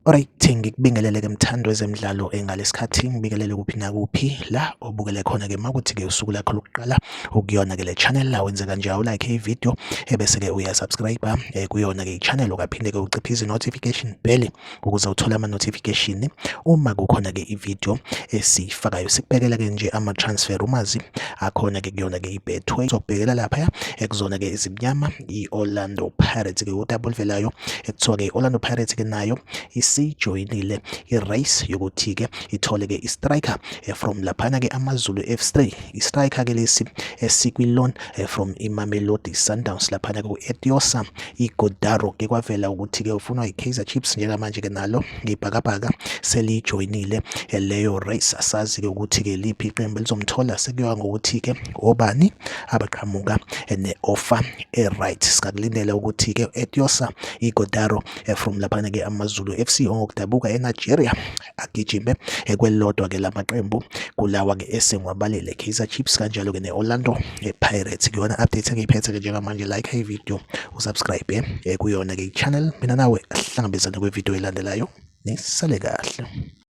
Alright, ngikubingelele-ke mthandi wezemidlalo ngalesikhathi ngibingelele kuphi nakuphi la obukele khona-ke makuthi-ke usuku lakho lokuqala ukuyona-ke le channel la wenze kanje awulike i-video ebese-ke uyasubscribe kuyona-ke i-channel ukaphinde-ke uciphize i-notification bell ukuze uthole ama-notification uma kukhona-ke i-video esiyifakayo. Sikubhekela-ke nje ama-transfer rumours akhona-ke kuyona-ke i-Betway, sokubhekela laphaya ekuzona-ke izimnyama i-Orlando Pirates ke udaba oluvelayo ekuthiwa ke i-Orlando Pirates ke nayo isijoyinile i-race yokuthi ke ithole ke i-striker from laphana ke AmaZulu FC, i-striker ke lesi esikwi-loan from iMamelodi Sundowns laphana ku-Etiosa Ighodaro. Ke kwavela ukuthi ke ufunwa i-Kaizer Chiefs, njengamanje ke nalo ibhakabhaka selijoyinile leyo race. Asazi ke ukuthi ke liphi iqembu elizomthola, sekuyoya ngokuthi ke obani abaqhamuka ne-offer e-right. Singakulindela ukuthi ke Etiosa Ighodaro from laphana ke AmaZulu FC ongokudabuka eNigeria agijime kwelilodwa ke lamaqembu kulawa ke esengiwabalile, Kaizer Chiefs kanjalo ke ne-Orlando Pirates. Kuyona update engiyiphethe ke njengamanje, like i-video, usubscribe kuyona ke i-channel. Mina nawe ahlangabezane kwivideo elandelayo, nisale kahle.